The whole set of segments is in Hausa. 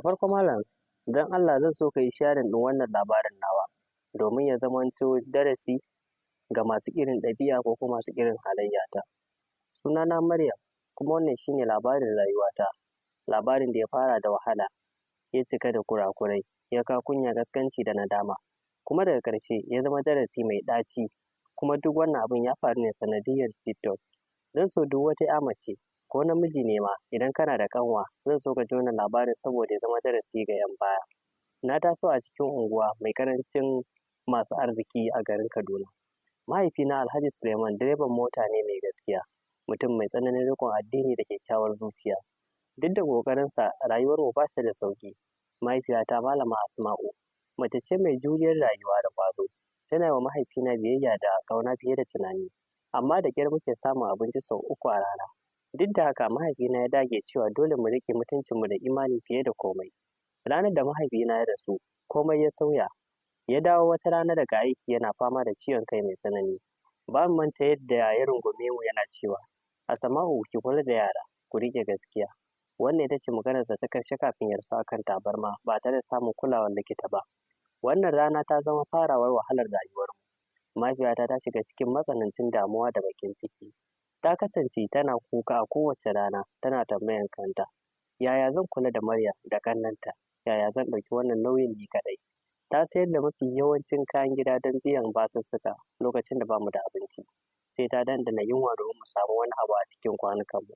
Farko malam, don Allah zan so ka yi sharing ɗin wannan labarin nawa domin ya zamanto darasi ga masu irin ɗabi'a ko kuma masu irin halayyata. Sunana Maryam, kuma wannan shine labarin rayuwata. Labarin da ya fara da wahala, ya cika da kurakurai, ya kawo kunya, gaskanci da nadama. Kuma daga ƙarshe ya zama darasi mai ɗaci. Kuma duk wannan abin ya faru ne sanadiyyar TikTok. Zan so duk wata 'ya mace ko namiji ne ma, idan kana da ƙanwa, zan so ka ji wannan labarin saboda ya zama darasi ga 'yan baya. Na taso a cikin unguwa mai ƙarancin masu arziki a garin Kaduna. Mahaifina Alhaji Suleiman direban mota ne mai gaskiya, mutum mai tsananin riƙon addini da kyakkyawar zuciya. Duk da ƙoƙarinsa, rayuwarmu ba ta da sauƙi. Mahaifiyata Malama Asma'u mace ce mai juriyar rayuwa da ƙwazo. Tana yi wa mahaifina biyayya da ƙauna fiye da tunani. Amma da ƙyar muke samun abinci sau 3 a rana. Duk da haka, mahaifina ya dage cewa dole mu riƙe mutuncinmu da imani fiye da komai. Ranar da mahaifina ya rasu, komai ya sauya. Ya dawo wata rana daga aiki yana fama da ciwon kai mai tsanani. Ba mu manta yadda ya rungume mu yana cewa, "Asma'u, ki kula da yara, ku riƙe gaskiya." Wannan ita ce maganarsa ta ƙarshe kafin ya rasu akan tabarma ba tare da samun kulawar likita ba. Wannan rana ta zama farawar wahalar rayuwarmu. Mahaifiyata ta shiga cikin matsanancin damuwa da baƙin ciki. Ta kasance tana kuka a kowace rana, tana tambayan kanta, "Yaya zan kula da Maryam da ƙannenta? Yaya zan ɗauki wannan nauyin ni kaɗai?" Ta sayar da mafi yawancin kayan gida don biyan basussuka lokacin da bamu da abinci. Sai ta dandana yunwa domin mu samu wani abu a cikin kwanukanmu.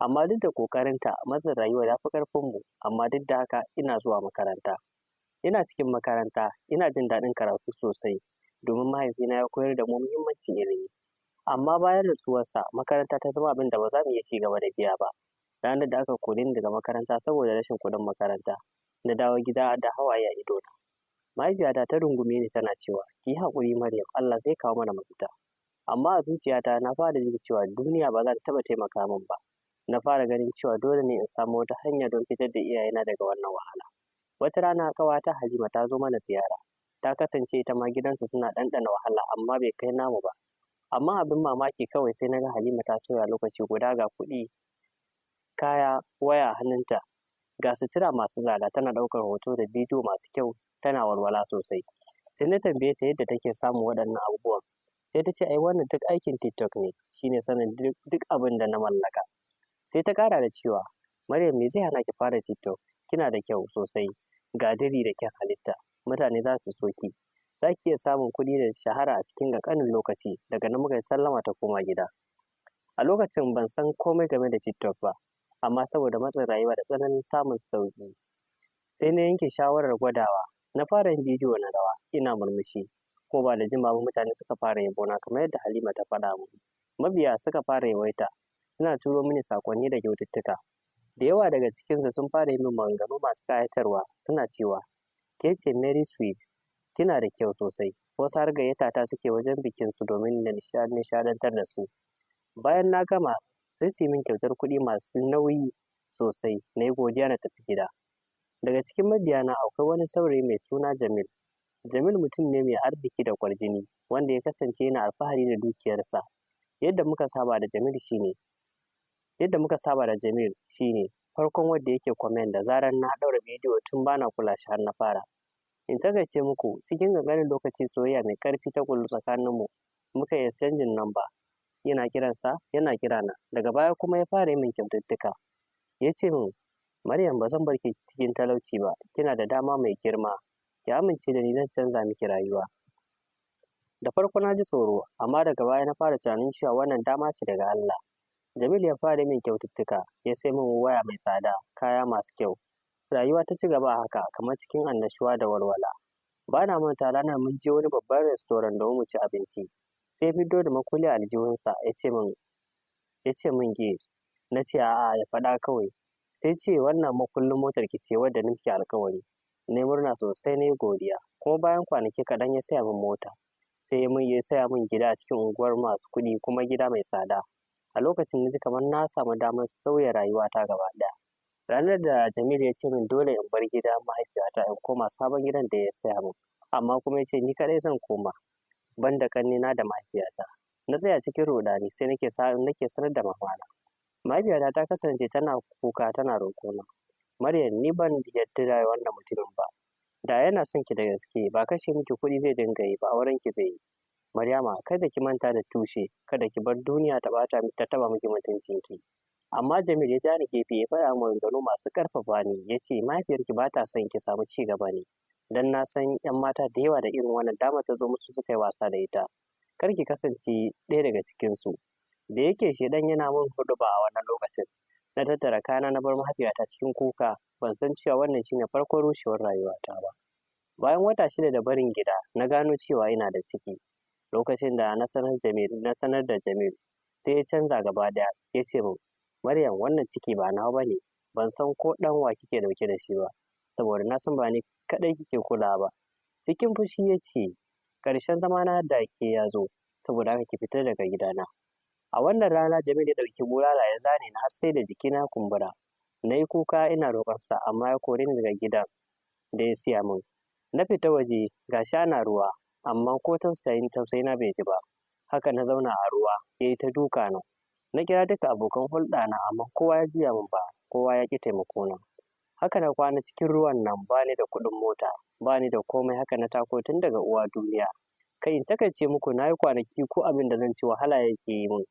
Amma duk da ƙoƙarinta, matsin rayuwar ya fi ƙarfinmu, amma duk da haka ina zuwa makaranta. Ina cikin makaranta, ina jin daɗin karatu sosai domin mahaifina ya koyar da mu muhimmancin ilimi. Amma bayan rasuwarsa, makaranta ta zama abin da ba za mu iya ci gaba da biya ba. Ranar da aka kore ni daga makaranta saboda rashin kuɗin makaranta, na dawo gida da hawaye a idona. Mahaifiyata ta rungume ni tana cewa, "Ki yi haƙuri Maryam, Allah zai kawo mana mafita." Amma a zuciyata na fara jin cewa duniya ba za ta taɓa taimaka min ba. Na fara ganin cewa dole ne in samu wata hanya don fitar da iyayena daga wannan wahala. Wata rana ƙawata Halima ta zo mana ziyara. Ta kasance ita ma gidansu suna ɗanɗana wahala, amma bai kai namu ba. Amma abin mamaki kawai sai na ga Halima ta sauya lokaci guda: ga kuɗi, kaya, waya a hannunta, ga sutura masu tsada, tana ɗaukar hoto da bidiyo masu kyau, tana walwala sosai. Sai na tambaye ta yadda take samun waɗannan abubuwan. Sai ta ce, "Ai wannan duk aikin TikTok ne, shine sanin duk abin da na mallaka." Sai ta ƙara da cewa, "Maryam, me zai hana ki fara TikTok? Kina da kyau sosai, ga diri da kyan halitta, mutane za su so ki. Za ki iya samun kuɗi da shahara a cikin ƙanƙanin lokaci." Daga nan muka yi sallama ta koma gida. A lokacin ban san komai game da TikTok ba, amma saboda matsin rayuwa da tsananin samun sauƙi, sai na yanke shawarar gwadawa. Na fara yin bidiyo na rawa, ina murmushi. Ko ba da jimawa ba mutane suka fara yabona kamar yadda Halima ta faɗa min. Mabiya suka fara yawaita, suna turo mini saƙonni da kyaututtuka. Da yawa daga cikinsu sun fara yi min maganganu masu ƙayatarwa, suna cewa, "Ke ce Mary Sweet, kina da kyau sosai." Wasu har gayyata ta suke wajen bikinsu domin na nishaɗantar da su. Bayan na gama, sai su yi min kyautar kuɗi masu nauyi sosai, na yi godiya na tafi gida. Daga cikin mabiyana akwai wani saurayi mai suna Jamil. Jamil mutum ne mai arziki da kwarjini, wanda ya kasance yana alfahari da dukiyarsa. Yadda muka saba da Jamil shine farkon wanda yake comment da zarar na ɗaura bidiyo, tun bana kula shi har na fara. In takaice muku, cikin ƙanƙanin lokaci soyayya mai ƙarfi ta kullu tsakaninmu. Muka yi exchanging number. Ina kiransa, yana kirana. Daga baya kuma ya fara yi min kyaututtuka. Ya ce min, "Maryam, ba zan bar ki cikin talauci ba, kina da dama mai girma. Ki amince da ni, zan canza miki rayuwa." Da farko na ji tsoro, amma daga baya na fara tunanin cewa wannan dama ce daga Allah. Jamil ya fara min kyaututtuka, ya sai min waya mai tsada, kaya masu kyau. Rayuwa ta ci gaba haka kamar cikin annashuwa da walwala. Ba na manta ranar mun je wani babban restaurant domin mu ci abinci. Sai ya fiddo da makulli a aljihunsa, ya ce min, "Guess." Na ce a'a, ya faɗa kawai. Sai ce, "Wannan makullin motar ki ce wadda na miki alkawari." Na yi murna sosai, na yi godiya. Kuma bayan kwanaki kaɗan ya saya min mota. Sai ya saya min gida a cikin unguwar masu kuɗi, kuma gida mai tsada. A lokacin na ji kamar na samu damar sauya rayuwata gaba ɗaya. Ranar da Jamil ya ce min dole in bar gidan mahaifiyata in koma sabon gidan da ya saya min. Amma kuma ya ce ni kaɗai zan koma, ban da ƙannena da mahaifiyata. Na tsaya cikin ruɗani, sai nake sanar da mamana. Mahaifiyata ta kasance tana kuka tana roƙona. Maryam, ni ban yarda da wannan mutumin ba. Da yana son ki da gaske, ba kashe miki kuɗi zai dinga yi ba, auren ki zai yi. Maryama, kada ki manta da tushe, kada ki bar duniya ta ɓata ta taɓa miki mutuncinki. Amma Jamil ya ja ni gefe ya faɗa min maganganu masu ƙarfafa ni, ya ce mahaifiyarki ba ta son ki samu ci gaba ne. Dan na san 'yan mata da yawa da irin wannan damar ta zo musu suka yi wasa da ita. Kar ki kasance ɗaya daga cikinsu. Da yake shaiɗan yana min huɗuba a wannan lokacin. Na tattara kayana na bar mahaifiyata cikin kuka, ban san cewa wannan shine farkon rushewar rayuwata ba. Bayan wata 6 da barin gida, na gano cewa ina da ciki. Lokacin da na sanar da Jamil, sai ya canza gaba ɗaya, ya ce min, Maryam, wannan ciki ba nawa ba ne, ban san ko ɗan wa kike ɗauke da shi ba, saboda na san ba ni kaɗai kike kulawa ba. Cikin fushi ya ce, ƙarshen zamana da ke ya zo, saboda haka ki fita daga gidana. A wannan rana Jamil ya ɗauki bulala ya zane ni har sai da jikina ya kumbura. Na yi kuka ina roƙonsa, amma ya kore ni daga gidan da ya siya min. Na fita waje, ga shi ana ruwa, amma ko tausayina bai ji ba. Haka na zauna a ruwa, ya yi ta duka na. Na kira duka abokan hulɗana, amma kowa ya juya min baya, kowa ya ƙi taimakona. Haka na kwana cikin ruwan nan, ba ni da kuɗin mota, ba ni da komai, haka na tako tun daga uwa duniya. Kai in takaice muku, na yi kwanaki ko abin da zan ci wahala yake yi min.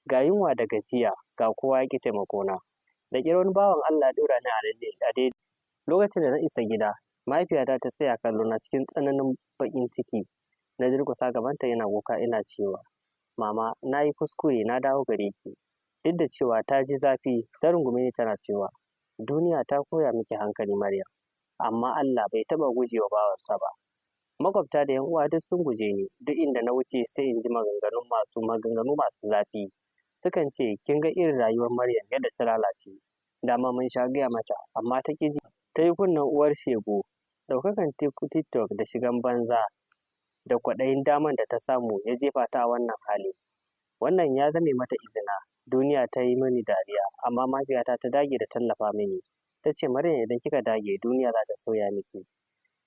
Ga yunwa da gajiya, ga kowa ya ƙi taimakona. Da ƙyar wani bawan Allah ya ɗora ni a daidai. Lokacin da na isa gida, mahaifiyata ta tsaya kallona cikin tsananin baƙin ciki. Na durƙusa gabanta ina kuka ina cewa, Mama, na yi kuskure, na dawo gare ki. Duk da cewa ta ji zafi, ta rungume ni tana cewa, duniya ta koya miki hankali Maryam, amma Allah bai taɓa gujewa bawansa ba. Maƙwabta da 'yan uwa duk sun guje ni, duk inda na wuce sai in ji maganganu masu zafi. Sukan ce, kin ga irin rayuwar Maryam yadda ta lalace. Dama mun sha gaya mata, amma ta ƙi ji. Ta yi kunnen uwar shegu. Ɗaukakan TikTok da shigan banza da kwaɗayin daman da ta samu ya jefa ta a wannan hali. Wannan ya zame mata izina. Duniya ta yi mini dariya, amma mahaifiyata ta dage da tallafa mini. Ta ce, Maryam, idan kika dage, duniya za ta sauya miki.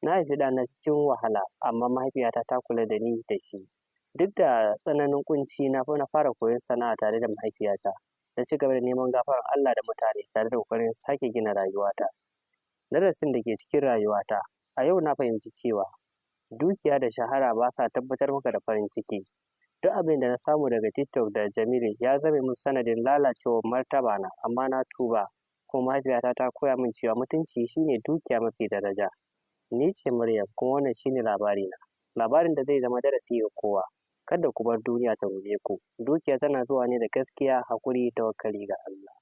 Na haifi ɗana cikin wahala, amma mahaifiyata ta kula da ni da shi. Duk da tsananin ƙunci, na fara koyon sana'a tare da mahaifiyata. Na ci gaba da neman gafarar Allah da mutane tare da ƙoƙarin sake gina rayuwata. Darasin da ke cikin rayuwata, a yau na fahimci cewa dukiya da shahara ba sa tabbatar maka da farin ciki. Duk abin da na samu daga TikTok da Jamilu ya zame min sanadin lalacewar martaba na, amma na tuba. Kuma mahaifiyata ta koya min cewa mutunci shine dukiya mafi daraja. Ni ce Maryam, kuma wannan shine labarina. Labarin da zai zama darasi ga kowa. Kada ku bar duniya ta ruɗe ku. Dukiya tana zuwa ne da gaskiya, haƙuri, tawakkali ga Allah.